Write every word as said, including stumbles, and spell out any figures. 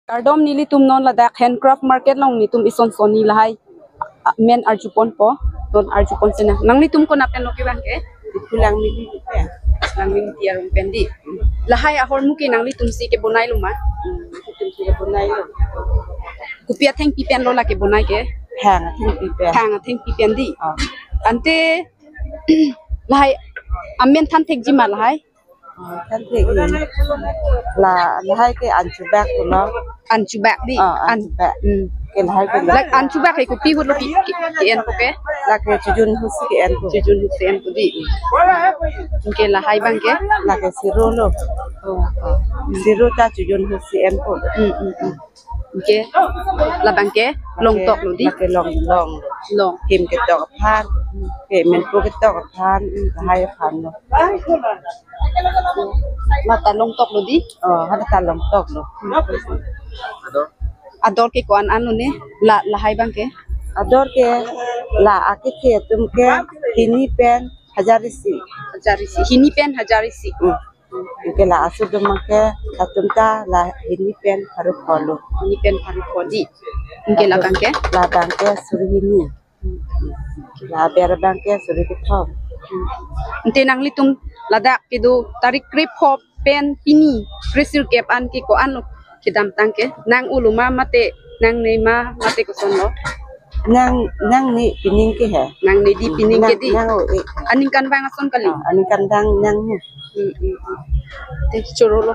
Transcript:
Kardom, nelitum non ladak handcraft market along netum ison sonni lahai, ah, men arjuponpo, non arjupon sena. Nanglitum konat pen lo ke abang ke? Diphu Langmili pen. Langmili arong pen dei. Lahai ahormu ke nanglitum si kebonai lo ma? Hmm, netum si kebonai lo. Kopi athengpi pen lo la kebonai ke? Phang athengpi pen. Phang athengpi pen dei. Ah. Ante lahai amen than thekji ma lahai? Ah, than thek, hmm. La, lahai ke anchubak lo. Anchubak dei. Ah, an- anchubak. Hmm. Ke lahai ke la. Lake anchubak ke kopi ahut lo ke, ke, ke-enpo ke? Lake chojun ahut si ke-enpo. Chojun ahut si enpo dei. Anke lahai abang ke? Lake siro lo. Oh, oh. Siro ta chojun ahut si enpo. Hmm, hmm, hmm. Anke labang ke longtok lo dei. Lake long, long. Long. Him ketok aphan. Ke menpo ketok aphan. Lahai aphan lo. Lata longtok lo dei. Oh, lata longtok lo. Ador ke ko-an an lo ne? La, lahai abang ke? Ador ke la akethe atum ke hini pen hajar isi. Hajar isi. Hini pen hajar isi. Hmm. Anke la aso atum abang ke, atum ta la hini pen pharo pho lo. Hini pen pharo pho dei. Anke labang ke? Labang ke suri hini. La aber abang ke suri kethom. Ante nanglitum ladak kedo tarik krepho pen pini kresirkep an ke ko-an lo kedamtang ke? Nang-o lo ma mate nangne ma mate koson lo? Nang, nangne pining ke he. Nangne dei pining ke dei. Nang-o, eh. Aningkanvang ason kali? Ah, aningkanvang nang he. Hmm, hmm, hmm. Te choro lo.